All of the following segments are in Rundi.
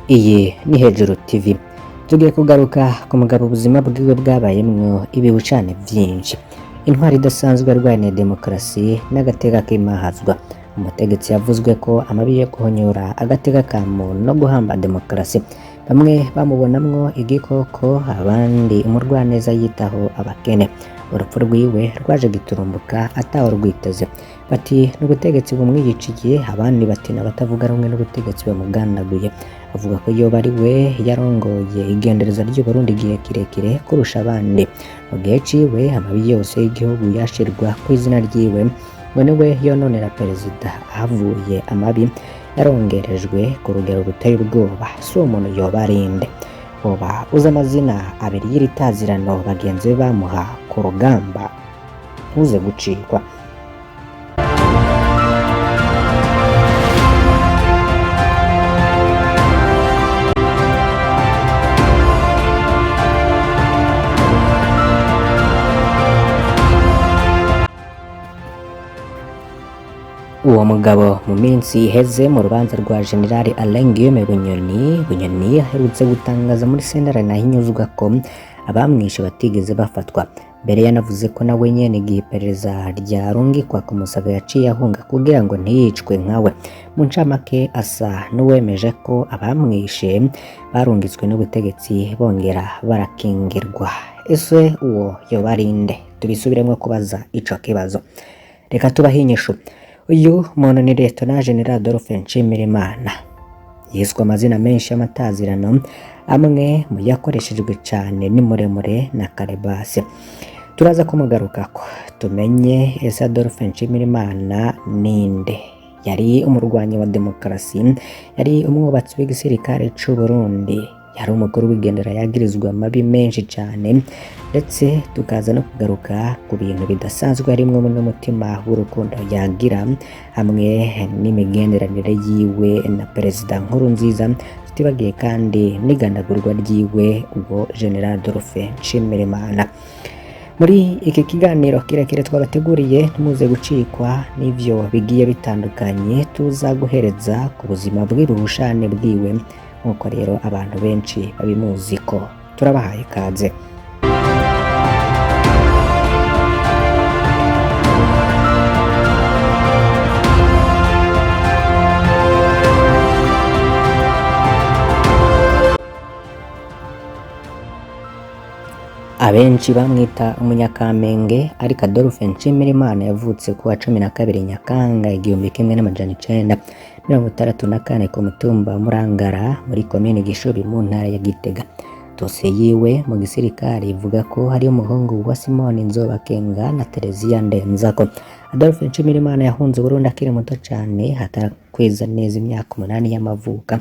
Iyi ni Hejuru TV. Tugiye kugaruka ku mugabo ubuzima bwiwe bwabayemwo ibihushane vyinshi. Intwari idasanzwe yarwaniye demokarasi n'agateka k'imahazwa. Umutegetsi yavuzwe ko amabi yo guhonyora agateka ka muntu no guhamba demokarasi. Bamwe bamubonamwo igikoko, abandi umurwaneza yitaho abakene. Urupfu rwiwe rwaje giturumbuka atawe rwiteze. Bati n'ubutegetsi bumwiyiciye, abandi bati n'abatavuga rumwe n'ubutegetsi bamugandaguye. Avuga ko yoba ari we yarongoye igendereza ry'Uburundi igihe kirekire kurusha abandi. Mu gihe ciwe amabi yose y'igihugu yashirwa kw'izina ryiwe, ngo niwe yononera perezida ahavuye amabi yarongerejwe ku rugero ruteye ubwoba. Si uwo muntu yoba ari nde? Woba uzi amazina abiri y'iritazirano bagenzi be bamuha ku rugamba? Ntuze gucikwa. Uwo mugabo mu minsi iheze mu rubanza rwa General Alain Guillaume Bunyoni, Bunyoni aherutse gutangaza muri sentare Ntahinyuzwa ko abamwishe batigeze bafatwa. Mbere yanavuze ko nawe nyene igihe iperereza ryarungikwa ku Musaga yaciye ahunga kugira ngo ntiyicwe nkawe. Mu ncamake asa n'uwemeje ko abamwishe barungitswe n'ubutegetsi bongera barakingirwa. Ese uwo yoba ari nde? Tubisubiremwo kubaza ico kibazo. Reka tubahe inyishu. Uyu muntu ni Lieutenant General Adolphe Nshimirimana. Yiswe amazina menshi y'amatazirano, amwe mu yakoreshejwe cane ni Muremure na Kalebase. Turaza kumugarukako tumenye ese Adolphe Nshimirimana ninde? Yari umurwanyi wa demokarasi, yari umwubatsi w'igisirikare c'u Burundi, yari umukuru w'igendera yagirizwa amabi menshi cane, ndetse tukaza no kugaruka ku bintu bidasanzwe harimwo n'umutima w'urukundo yagira hamwe n'imigenderanire yiwe na Perezida Nkurunziza, tutibagiye kandi n'igandagurwa ryiwe ubwo General Adolphe Nshimirimana. Muri iki kiganiro kirekire twabateguriye ntimuze gucikwa n'ivyo bigiye bitandukanye tuza guhereza ku buzima bw'ibihushane bwiwe, nk'uko rero abantu benshi babimuzi ko. Turabahaye ikaze. Abenshi bamwita umunyakamenge, ariko Adolphe Nshimirimana yavutse ku wa 12 Nyakanga 1964 ku mutumba wa Murangara muri komine Gishubi mu ntara ya Gitega. Dosiye yiwe mu gisirikare ivuga ko hari umuhungu wa Simoni Nzobakenga na Tereziya Ndenzako. Adolphe Nshimirimana yahunze Burundi akiri muto cane, hatarakweza neza imyaka 8 y'amavuka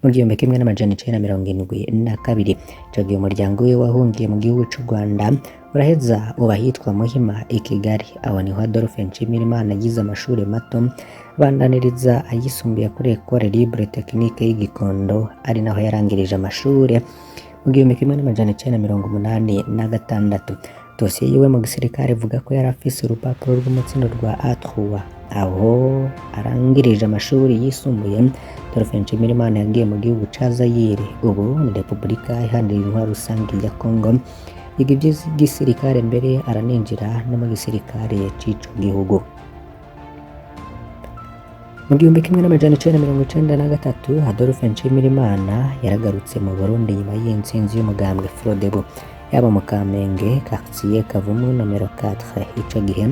mu 1972. Ico gihe umuryango wiwe wahungiye mu gihugu c'u Rwanda, uraheza uba ahitwa Muhima i Kigali. Aho niho Adolphe Nshimirimana yize amashuri mato, abandaniriza ayisumbuye kuri Ecole Libre Technique y'i Gikondo, ari naho yarangirije amashure mu 1986. Dosiye yiwe mu gisirikare ivuga ko yari afise urupapuro rw'umutsindo rwa A3. Aho arangirije amashuri yisumbuye, Adolphe Nshimirimana yagiye mu gihugu ca Zaire, ubu ni Repubulika Iharanira Intwaro Rusangi ya Congo, yiga ivy'igisirikare mbere araninjira no mu gisirikare c'ico gihugu. Mu 1993 Adolphe Nshimirimana yaragarutse mu Burundi nyuma y'intsinzi y'umugambwe Frodebu, yaba mu Kamenge, quartier Kavumu nomero 4. Ico gihe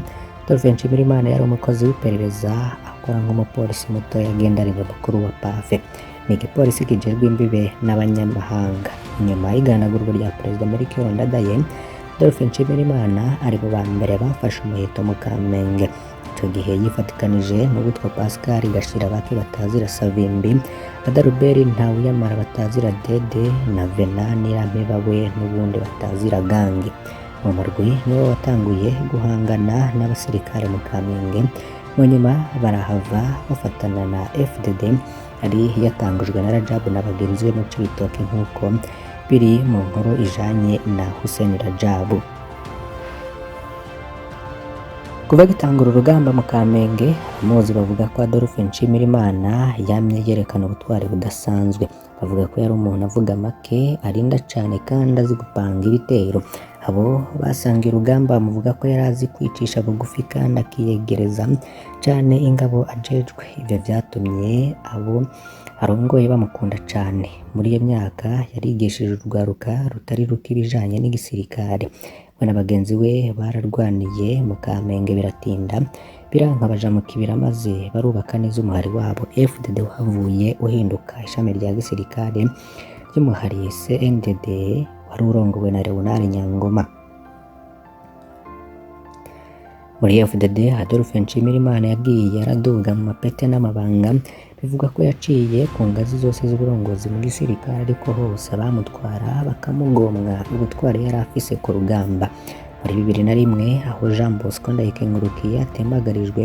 Adolphe Nshimirimana yari umukozi w'iperereza akora nk'umupolisi muto yagendanira mukuru wa PAFE, ni igipolisi kijejwe imbibe n'abanyamahanga. Inyuma y'iganagurwa rya Perezida Melchior Ndadaye, Adolphe Nshimirimana ari mu ba mbere bafashe umuheto mu Kamenge. Ico gihe yifatikanije n'uwitwa Pascal Gashirabake batazira Savimbi, Adalbert Ntawuyamara batazira Dede na Venant Nyirampebawe n'ubundi batazira Gangi. Uwo murwi niwo watanguye guhangana n'abasirikare mu Kamenge, mu nyuma barahava bafatana na FDD yari yatangujwe na Rajabu na bagenzi be mu Cibitoke, nk'uko biri mu nkuru ijanye na Hussein Rajabu. Kuva gitangura urugamba mu Kamenge, abamuzi bavuga ko Adolphe Nshimirimana yamye yerekana ubutwari budasanzwe. Bavuga ko yari umuntu avuga make, arinda cane kandi azi gupanga ibitero. Abo basangiye urugamba bamuvuga ko yari azi kwicisha bugufi kandi akiyegereza cane ingabo ajejwe. Ivyo vyatumye abo arongoye bamukunda cane. Muri iyo myaka yarigishije urwaruka rutari ruke ibijanye n'igisirikare. We na bagenzi we bararwaniye mu Kamenge biratinda, biranka baja mu kibira maze barubaka neza umuhari wabo FDD wahavuye uhinduka ishami rya gisirikare ry'umuhari CNDD wari urongowe na Leonard Nyangoma. Muri FDD, Adolphe Nshimirimana yagiye araduga mu mapete n'amabanga, bivugwa ko yaciye ku ngazi zose z'uburongozi mu gisirikare, ariko hose abamutwara bakamugomwa ubutwari yari afise ku rugamba. Muri 2001, aho Jean Bosco Ndayikengurukiye atembagarijwe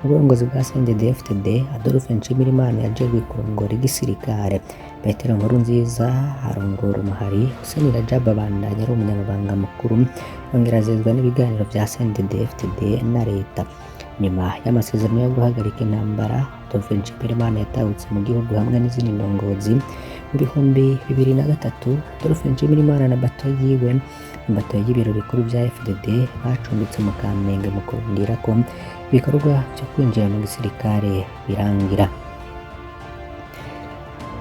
mu burongozi bwa CNDD-FDD, Adolphe Nshimirimana yajejwe kurongora igisirikare. Petero Nkurunziza arongora umuhari, Hussein Rajab abandanya ari umunyamabanga mukuru, yongera azezwa n'ibiganiro vya CNDD-FDD na leta. Nyuma y'amasezerano yo guhagarika intambara, Adolphe Nshimirimana yatahutse mu gihugu hamwe n'izindi ndongozi. Mu 2003, Adolphe Nshimirimana na bato yiwe, bato y'ibiro bikuru vya FDD, bacumbitse mu Kamenge mu kurindira ko ibikorwa vyo kwinjira mu gisirikare birangira.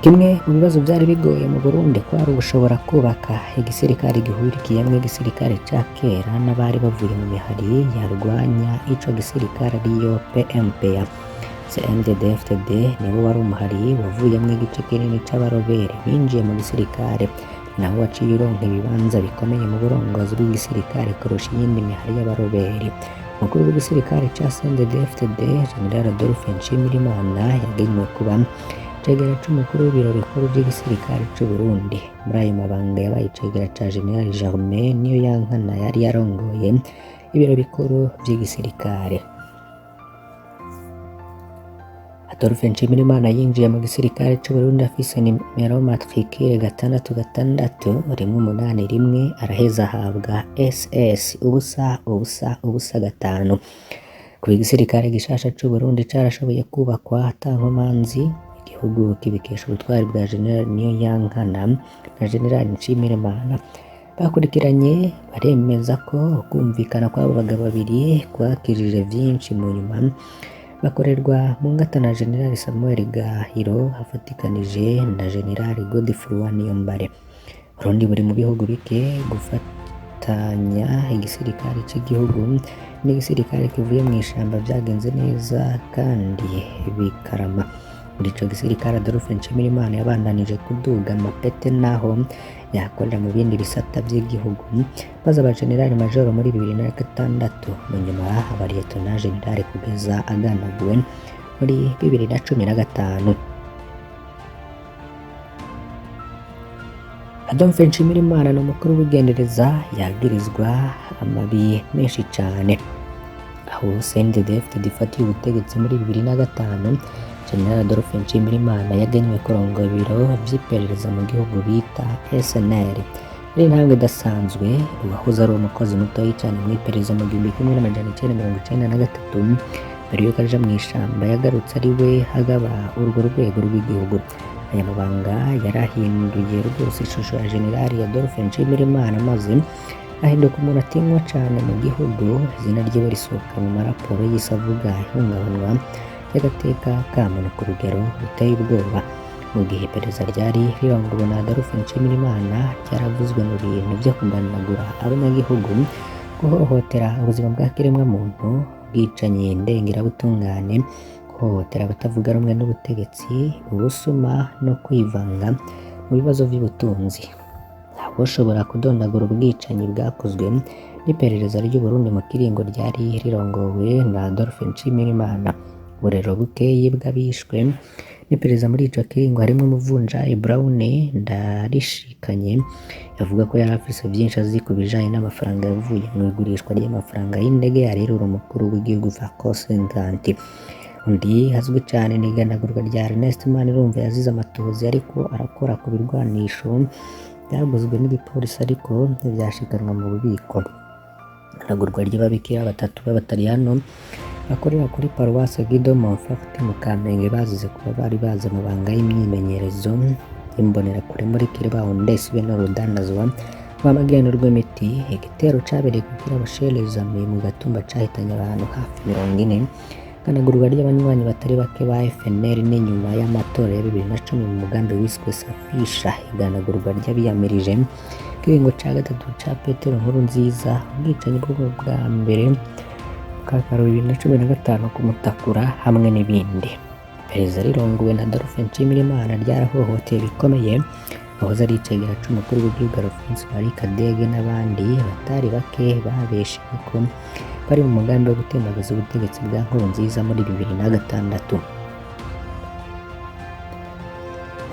Kimwe mu bibazo vyari bigoye mu Burundi kwari ugushobora kubaka igisirikare gihurikiyemwo igisirikare ca kera n'abari bavuye mu mihari yarwanya ico gisirikare ariyo PMPA. CNDD-FDD niwo wari umuhari wavuyemwo igice kinini c'abarobere binjiye mu gisirikare, naho waciye uronka ibibanza bikomeye mu burongozi bw'igisirikare kurusha iyindi mihari y'abaroberi. Umukuru w'igisirikare ca CNDD-FDD, General Adolphe Nshimirimana, yagenywe kuba icegera c'umukuru w'ibiro bikuru vy'igisirikare c'u Burundi. Muri ayo mabanga yabaye icegera ca General Germain Niyoyankana yari yarongoye ibiro bikuru vy'igisirikare. Adolphe Nshimirimana yinjiye mu gisirikare c'u Burundi afise nimero matricule 66181, araheza ahabwa SS 0005. Kuba igisirikare gishasha c'u Burundi carashoboye kubakwa ata nkomanzi, igihugu kibikesha ubutwari bwa General Niyoyankana na General Nshimirimana. Bakurikiranye baremeza ko ukumvikana kw'abo bagabo babiri kwakijije vyinshi. Mu nyuma bakorerwa mu ngata na General Samuel Gahiro afatikanije na General Godefroid Niyombare. Burundi buri mu bihugu bike gufatanya igisirikare c'igihugu n'igisirikare kivuye mw'ishamba vyagenze neza kandi bikarama. Muri ico gisirikare, Adolphe Nshimirimana yabandanije kuduga amapete naho yakorera mu bindi bisata vy'igihugu, maze aba General Major muri 2006, mu nyuma aba Lieutenant General kugeza agandaguwe muri 2015. Adolphe Nshimirimana ni umukuru w'igendereza yagirizwa amabi menshi cane. Aho CNDD-FDD ifatiye ubutegetsi muri 2005, General Adolphe Nshimirimana yagenywe kurongora ibiro vy'iperereza mu gihugu bita SNL. Ari intambwe idasanzwe. Uwahoze ari umukozi mutoyi cane mw'iperereza mu 1993 mbere yuko aja mw'ishamba, yagarutse ari we agaba urwo rwego rw'igihugu. Aya mabanga yarahinduye rwose ishusho ya General Adolphe Nshimirimana, maze ahinduka umuntu atinywa cane mu gihugu. Izina ryiwe risohoka mu maraporo y'isi avuga ihungabanywa ry'agateka ka muntu ku rugero ruteye ubwoba. Mu gihe iperereza ryari rirongowe na Adolphe Nshimirimana ryaravuzwe mu bintu vyo kuganagura abanyagihugu, guhohotera ubuzima bwa kiremwamuntu, ubwicanyi ndengerabutungane, guhohotera abatavuga rumwe n'ubutegetsi, ubusuma no kwivanga mu bibazo vy'ubutunzi. Ntawoshobora kudondagura ubwicanyi bwakozwe n'iperereza ry'Uburundi mu kiringo ryari rirongowe na Adolphe Nshimirimana. Uburero bukeyi bw'abishwe n'iperereza muri ico kiringo harimwo umuvunjayi Brown Ndarishikanye, yavuga ko yari afise vyinshi azi ku bijanye n'amafaranga yavuye mu igurishwa ry'amafaranga y'indege yarerura umukuru w'igihugu Farcos Nkanti. Undi azwi cane ni iganagurwa rya Ernest Manirumva yazize amatohoza ariko arakora ku birwanisho byaguzwe n'igipolisi ariko ntivyashikanwa mu bubiko. Iragurwa ry'ababikira batatu b'Abataliyano bakorera kuri paruwasi Guido Monforte mu Kamenge bazize kuba bari bazi amabanga y'imyimenyerezo y'imbonerakure muri Kiribawundesi be n'urudandazwa rw'amagendo rw'imiti. Igitero cabereye kugira abasherezami mu Gatumba cahitanye abantu hafi 40. Iganagurwa ry'abanywanyi batari bake ba FNL n'inyuma y'amatora ya 2010 mu mugambi wiswe Safisha. Iganagurwa ry'abiyamirije ikiringo ca gatatu ca Petero Nkurunziza. Ubwicanyi bwo bwa mbere bwa 2015 ku Mutakura hamwe n'ibindi. Iperereza rirongowe na Adolphe Nshimirimana ryarahohoteye bikomeye wahoze ari icegera c'umukuru w'igihugu Alphonse Marie Kadege n'abandi batari bake babeshewe ko bari mu mugambi wo gutembagaza ubutegetsi bwa Nkurunziza muri 2006.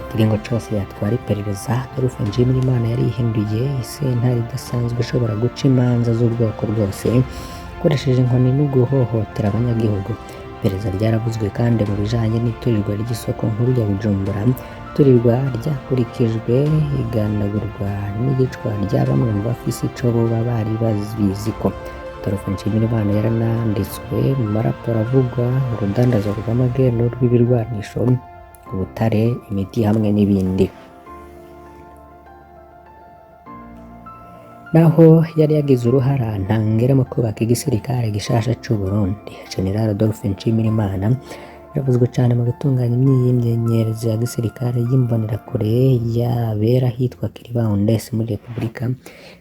Ikiringo cose yatwara iperereza, Adolphe Nshimirimana yarihinduye isentare idasanzwe ishobora guca imanza z'ubwoko bwose akoresheje inkoni no guhohotera abanyagihugu. Iperereza ryaravuzwe kandi mu bijanye n'iturirwa ry'isoko nkuru ya Bujumbura, iturirwa ryakurikijwe igandagurwa n'iyicwa rya bamwe mu bafise ico boba bari babiziko. Adolphe Nshimirimana yarananditswe mu maraporo avugwa urudandazwa rw'amagendo rw'ibirwanisho, ubutare, imiti hamwe n'ibindi. Naho yari yagize uruhara ntangere mu kubaka igisirikare gishasha c'u Burundi, General Adolphe Nshimirimana yaravuzwe cane mu gutunganya imyimenyerezo ya gisirikare y'imbonerakure yabera ahitwa Kiribawundesi muri Repubulika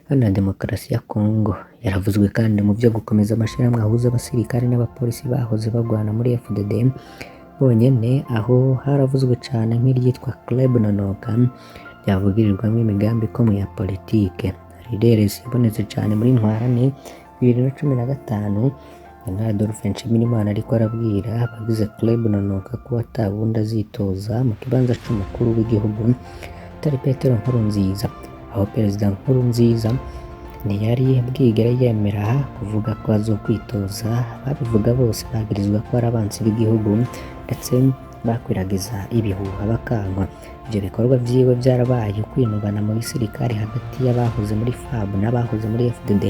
Iharanira Demokarasi ya Kongo. Yaravuzwe kandi mu vyo gukomeza amashirahamwe ahuza abasirikare n'abapolisi bahoze bagwana muri FDD bonyene, aho haravuzwe cane nk'iryitwa Club Nonoka ryavugirirwamwo imigambi ikomeye ya politike. Rireresi yabonetse cane muri Ntwarante 2015. General Adolphe Nshimirimana ariko arabwira abagize Club Nonoka ko ata wundi azitoza mu kibanza c'umukuru w'igihugu atari Petero Nkurunziza. Aho Perezida Nkurunziza ntiyari bwigere yemera kuvuga ko azokwitoza, ababivuga bose bagirizwa ko ari abansi b'igihugu ndetse bakwiragiza ibihuha bakankwa. Ivyo bikorwa vyiwe vyarabaye kwinubana mu gisirikare hagati y'abahoze muri FAB n'abahoze muri FDD,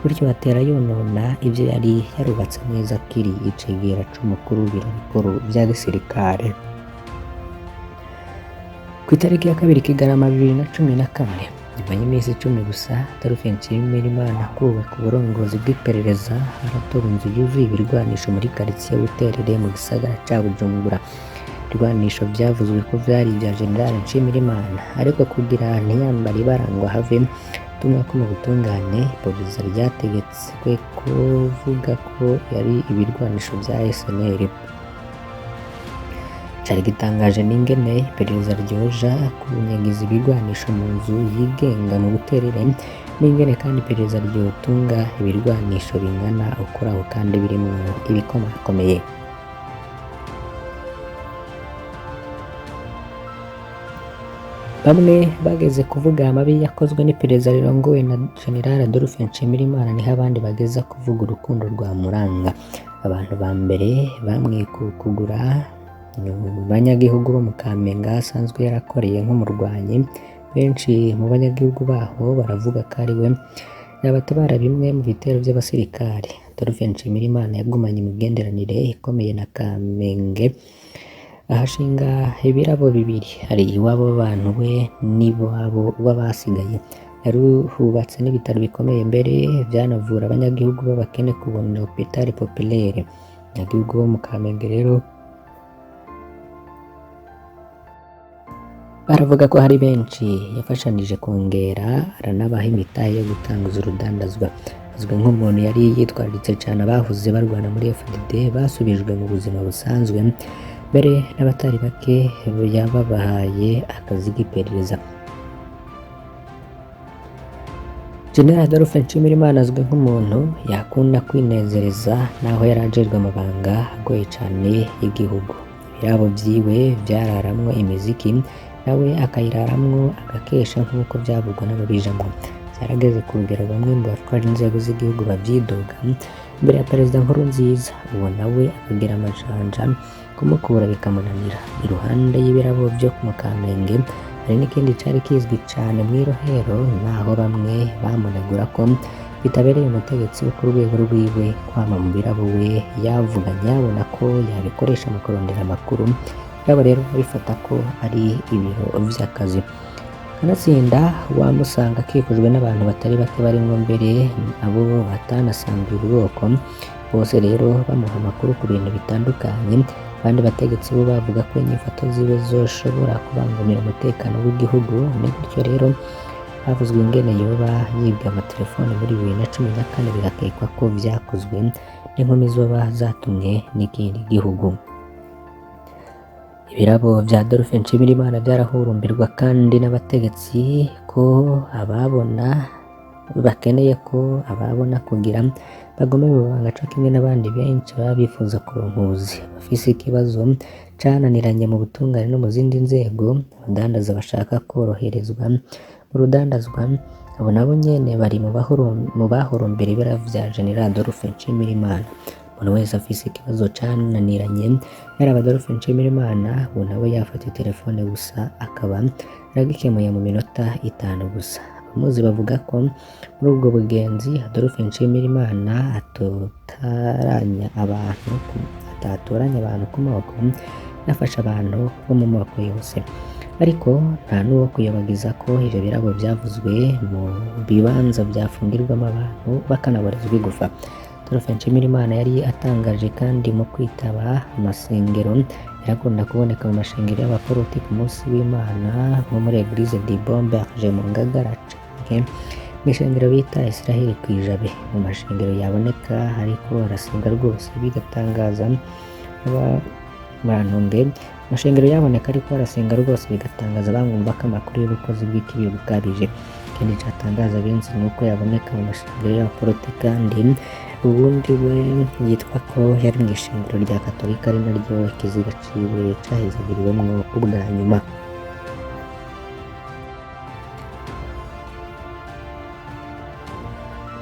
gutyo atera yonona ivyo yari yarubatse neza akiri icegera c'umukuru w'ibiro bikuru vya gisirikare. Kw'itariki ya 2 Kigarama 2014, nyuma y'iminsi 10 gusa Adolphe Nshimirimana akuwe ku burongozi bw'iperereza, haratorwa inzu yuzuye ibirwanisho muri quartier Buterere mu gisagara ca Bujumbura. Ibirwanisho vyavuzwe ko vyari ivya General Nshimirimana, ariko kugira ntiyambare ibara ngo ahave ubutumwa ko mu butungane, iperereza ryategetswe kuvuga ko yari ibirwanisho vya SNL. Cari gitangaje n'ingene iperereza ryoja kunyagiza ibirwanisho mu nzu yigenga mu Buterere, n'ingene kandi iperereza ryotunga ibirwanisho bingana ukuraho kandi birimwo ibikomakomeye. Bamwe bageze kuvuga amabi yakozwe n'iperereza rirongowe na General Adolphe Nshimirimana, niho abandi bageza kuvuga urukundo rwa Muranga. Abantu ba mbere bamwikukugura banyagihugu bo mu Kamenge asanzwe yarakoreye nk'umurwanyi. Benshi mu banyagihugu baho baravuga ko ari we yabatabara bimwe mu bitero vy'abasirikare. Adolphe Nshimirimana yagumanye imigenderanire ikomeye na Kamenge, ahashinga ibirabo bibiri, hari iwabo w'abantu we n'iwabo w'abasigaye. Yaruhubatse n'ibitaro bikomeye mbere vyanavura abanyagihugu b'abakene kubona Hôpital Populaire. Abanyagihugu bo mu Kamenge rero baravuga ko hari benshi yafashanije kongera aranabaha imitahe yo gutanguza urudandazwa. Azwi nk'umuntu yari yitwararitse cane abahoze barwana muri FDD basubijwe mu buzima busanzwe, mbere n'abatari bake yababahaye akazi k'iperereza. General Adolphe Nshimirimana azwi nk'umuntu yakunda kwinezereza naho yari ajejwe amabanga agoye cane y'igihugu. Ibirabo vyiwe vyararamwo imiziki, nawe akayiraramwo agakesha nk'uko vyavugwa n'ababijamwo. Vyarageze ku rugero bamwe mu batwara inzego z'igihugu bavyidoga imbere ya Perezida Nkurunziza, uwo nawe akagira amajanja kumukura bikamunanira. Iruhande y'ibirabo vyo mu Kamenge hari n'ikindi cari kizwi cane mw'i Rohero, naho bamwe bamunegura ko Bitabereye umutegetsi wo ku rwego rwiwe kwama mu birabo, we yavuga nyabona ko yabikoresha mu kurondera amakuru yabo, rero bifata ko ari ibiro vy'akazi. Kanatsinda wamusanga akikujwe n'abantu batari bake, barimwo mbere abo batanasangiye ubwoko, bose rero bamuha amakuru ku bintu bitandukanye. Abandi bategetsi bo bavuga ko inyifato ziwe zoshobora kubangamira umutekano w'igihugu. Ni gutyo rero havuzwe ingene yoba yibwe amatelefone muri 2014, bigakekwa ko vyakozwe n'inkumi zoba zatumwe n'ikindi gihugu. Ibirabo vya Adolphe Nshimirimana vyarahurumbirwa kandi n'abategetsi ko ababona bakeneye ko ababona kugira bagume mu mabanga, co kimwe n'abandi benshi baba bifuza kuronka ubuzi, bafise ikibazo cananiranye mu butungane no mu zindi nzego, abadandaza bashaka koroherezwa mu rudandazwa. Abo nabo nyene bari mu bahurumbira ibara vya General Adolphe Nshimirimana. Umuntu wese afise ikibazo cananiranye, yaraba Adolphe Nshimirimana, uwo nawe yafata telefone gusa akaba aragikemuye mu minota 5 gusa. Abamuzi bavuga ko muri ubwo bugenzi Adolphe Nshimirimana atatoranya abantu ku moko, yafasha abantu bo mu moko yose. Ariko nta n'uwo kuyobagiza ko ivyo birabo vyavuzwe mu bibanza vyafungirwamo abantu bakanaborezwa igufa. Adolphe Nshimirimana yari atangaje kandi mu kwitaba amasengero. Yarakunda kuboneka mu mashengero y'abaporoti ku munsi w'Imana, nko muri Eglise du Bon Berger mu Ngagara canke mw'ishengero bita Israel kw'ijabe. Mu mashengero yaboneka ariko arasenga rwose bigatangaza Murantunge. Amashengero yaboneka ariko arasenga rwose bigatangaza bamwumva ko amakuru y'ubukozi bw'ikibi bukabije. Ikindi catangaza benshi ni uko yaboneka mu mashengero y'abaporoti kandi ubundi we yitwa ko yari mw'ishengero rya Katolika, ari naryo ikiziga ciwe cahezagiriwemwo ubwa nyuma.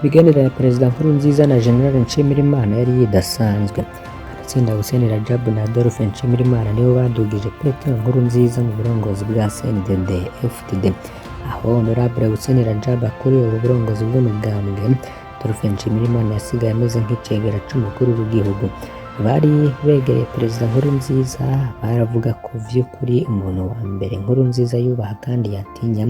Imigenderanire ya Perezida Nkurunziza na General Nshimirimana yari idasanzwe. Kanatsinda Hussein Radjab na Adolphe Nshimirimana nibo badugije Petero Nkurunziza mu burongozi bwa CNDD FDD. Aho Honorable Hussein Radjab akuriye ubu burongozi bw'umugambwe, Adolphe Nshimirimana yasigaye ameze nk'icegera c'umukuru w'igihugu. Abari begereye Perezida Nkurunziza baravuga ko vy'ukuri umuntu wa mbere Nkurunziza yubaha kandi yatinya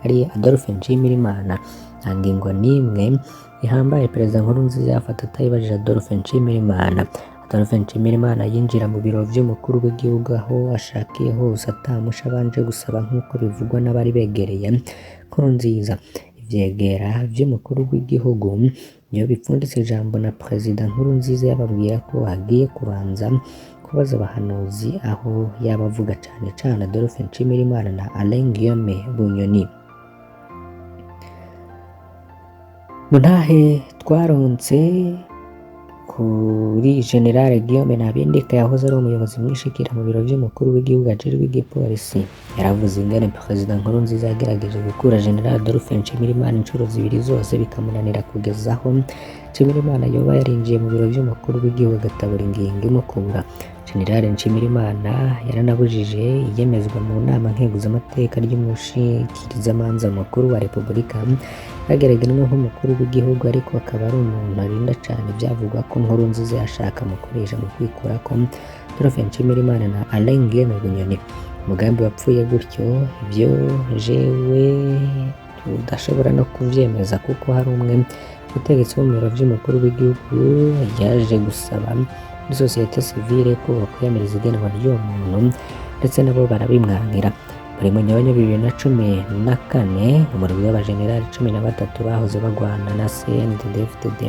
ari Adolphe Nshimirimana. Nta ngingo n'imwe ihambaye Perezida Nkurunziza yafata atayibajije Adolphe Nshimirimana. Adolphe Nshimirimana yinjira mu biro vy'umukuru w'igihugu aho ashakiye hose atamusha abanje gusaba, nk'uko bivugwa n'abari begereye Nkurunziza. Ivyegera vy'umukuru w'igihugu niyo bipfunditse ijambo na Perezida Nkurunziza yababwira ko agiye kubanza kubaza abahanuzi, aho yaba avuga cane cane Adolphe Nshimirimana na Alain Guillaume Bunyoni. Mu ntahe twaronse kuri General Guillaume Ntabindika, yahoze ari umuyobozi mwishikira mu biro vy'umukuru w'igihugu ajejwe igipolisi, yaravuze ingene Perezida Nkurunziza yagerageje gukura General Adolphe Nshimirimana incuro zibiri zose bikamunanira, kugeza aho Nshimirimana yoba yarinjiye mu biro vy'umukuru w'igihugu agatabura ingingo imukura. General Nshimirimana yaranabujije iyemezwa mu nama nkenguzamateka ry'umushikirizamanza mukuru wa Repubulika, yagereganwa nk'umukuru w'igihugu ariko akaba ari umuntu arinda cane ivyavugwa ko Nkurunziza yashaka amukoresha mu kwikurako Adolphe Nshimirimana na Alain Guillaume Bunyoni. Umugambi wapfuye gutyo, ivyo jewe tudashobora no kuvyemeza kuko hari umwe mutegetsi wo mu biro vy'umukuru w'igihugu yaje gusaba muri sosiyete sivile ko bokwiyamiriza igenwa ry'uwo muntu, ndetse nabo barabimwangira. Muri Munyonyo 2014, umurwi w'abajenerali 13 bahoze bagwana na CNDD-FDD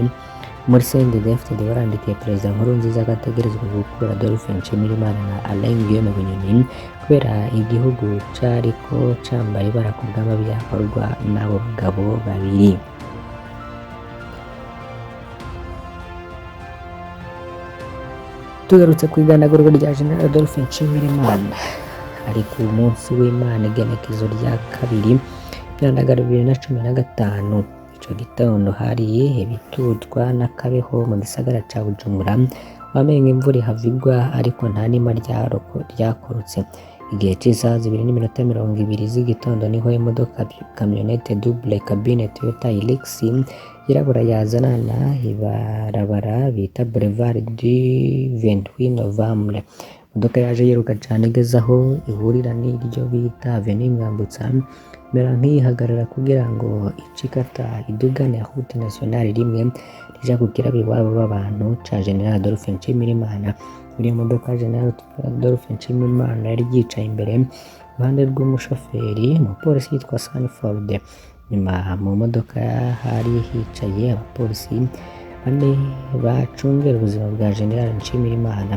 muri CNDD-FDD barandikiye Perezida Nkurunziza ko ategerezwa gukura Adolphe Nshimirimana na Alain Guillaume Bunyoni kubera igihugu cariko cambaye ibara ku bw'amabi yakorwa n'abo bagabo babiri. Tugarutse ku iganagurwa rya General Adolphe Nshimirimana, ari ku munsi w'Imana igenekezo rya 2 Myandagaro 2015. Ico gitondo hari ibitutwa n'akabeho mu gisagara ca Bujumbura, wamenga imvura ihava igwa ariko nta nima ryakorotse. Igihe c'isaha 2:20 z'igitondo niho imodoka camionnette double cabine Toyota Hilux yirabura yazanana ibarabara bita Boulevard du 28 Novembre. Imodoka yaje yiruka cane igeze aho ihurira n'iryo bita Avenue Mwambutsa, imera nk'iyihagarara kugira ngo ice ikata idugane route nationale rimwe rija ku kirabo iwabo w'abantu ca General Adolphe Nshimirimana. Muri iyo modoka General Adolphe Nshimirimana yari yicaye imbere iruhande rw'umushoferi, umupolisi yitwa Sanford. Nyuma mu modoka hari hicaye abapolisi bane bacungera ubuzima bwa General Nshimirimana.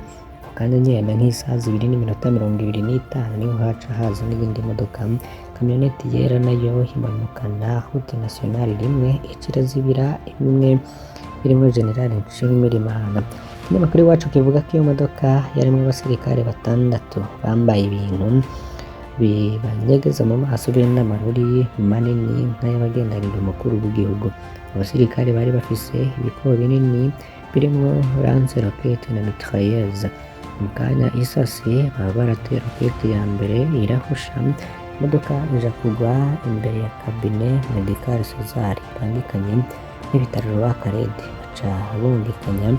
Kandi nyene nk'isaha 2:25 niho haca haza n'iyindi modoka kamyoneti yera, nayo imanukana route nationale rimwe, ica irazibira imwe irimwo General Nshimirimana. Ikinyamakuru Iwacu kivuga ko iyo modoka yarimwo abasirikare batandatu bambaye ibintu bibanyegeza mu maso be n'amarori manini nk'ay'abagendanira umukuru w'igihugu. Abasirikare bari bafise ibikobo binini birimwo lance roquette na mitrailleuse. Mu kanya isase baba barateye rokete ya mbere irahusha, imodoka ija kugwa imbere ya cabinet medical Cesar ibangikanye n'ibitaro Rwakarede, baca bungikanya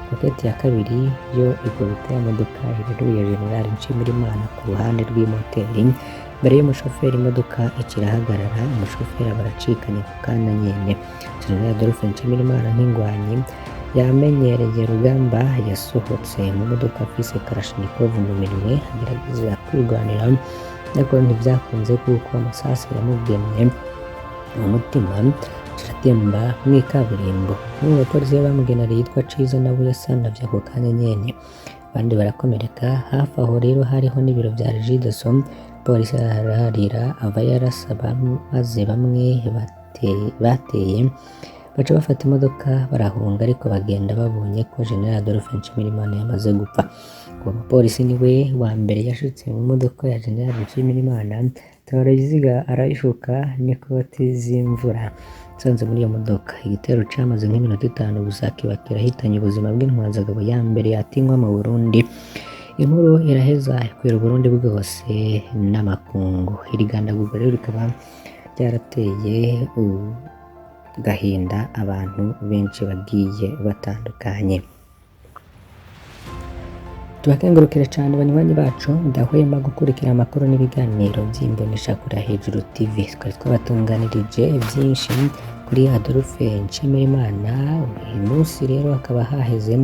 rokete ya kabiri, yo ikubita ya modoka ireruye General Nshimirimana ku ruhande rw'imoteri imbere y'umushoferi. Imodoka ica irahagarara, umushoferi aba aracikanye ku kanya nyene. General Adolphe Nshimirimana nk'ingwanyi yamenyereye rugamba yasohotse mu modoka afise Kalashnikov mu minwe, agerageza kwirwanira ariko ntivyakunze kuko amasasu yamugemye mu mutima atemba mw'ikaburimbo. Umwe mu bapolisi bamugenariye yitwa Ciza nawe yasanavye ako kanya nyene, abandi barakomereka. Hafi aho rero hariho n'ibiro vya Regideso. Polisi araharira ava yarasaba, maze bamwe bateye baca bafata imodoka barahunga, ariko bagenda babonye ko General Adolphe Nshimirimana yamaze gupfa. Uwo mupolisi niwe wa mbere yashitse mu modoka ya General Nshimirimana, atora ibiziga arayishuka n'ikoti z'imvura nsanze muri iyo modoka. Igitero camaze nk'iminota 5 gusa kiba kirahitanye ubuzima bw'intwazagabo ya mbere yatinywa mu Burundi. Inkuru iraheza ikwira Uburundi bwose n'amakungu. Iri gandagurwa rero rikaba ryarateye gahinda abantu benshi bagiye batandukanye. Tubakengurukire cyane banywanyi bacu mudahwema gukurikira amakuru n'ibiganiro by'imboneshakure Hejuru TV. Twari twabatunganirije byinshi kuri Adolphe Nshimirimana. Uyu munsi rero hakaba haheze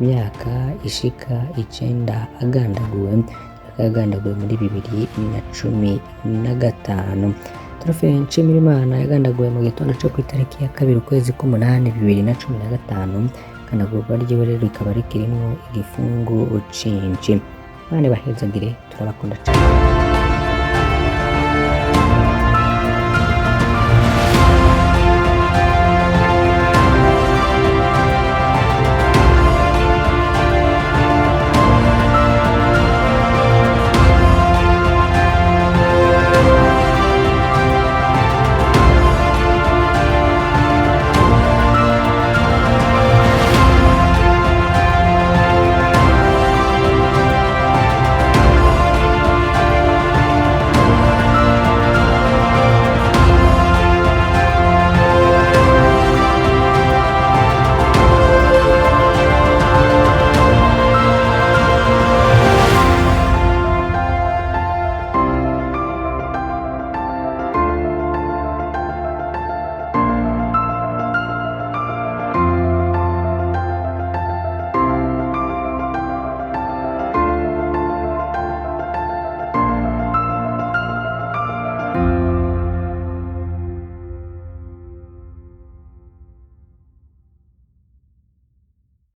imyaka ishika 9 agandaguwe, agandaguwe muri 2015. Adolphe Nshimirimana yagandaguwe mu gitondo cyo ku itariki ya 2 ukwezi k'umunani 2015. Iganagurwa ryiwe rero rikaba rikirimwo igifungu cinshi. Imana ibahezagire, turabakunda cane.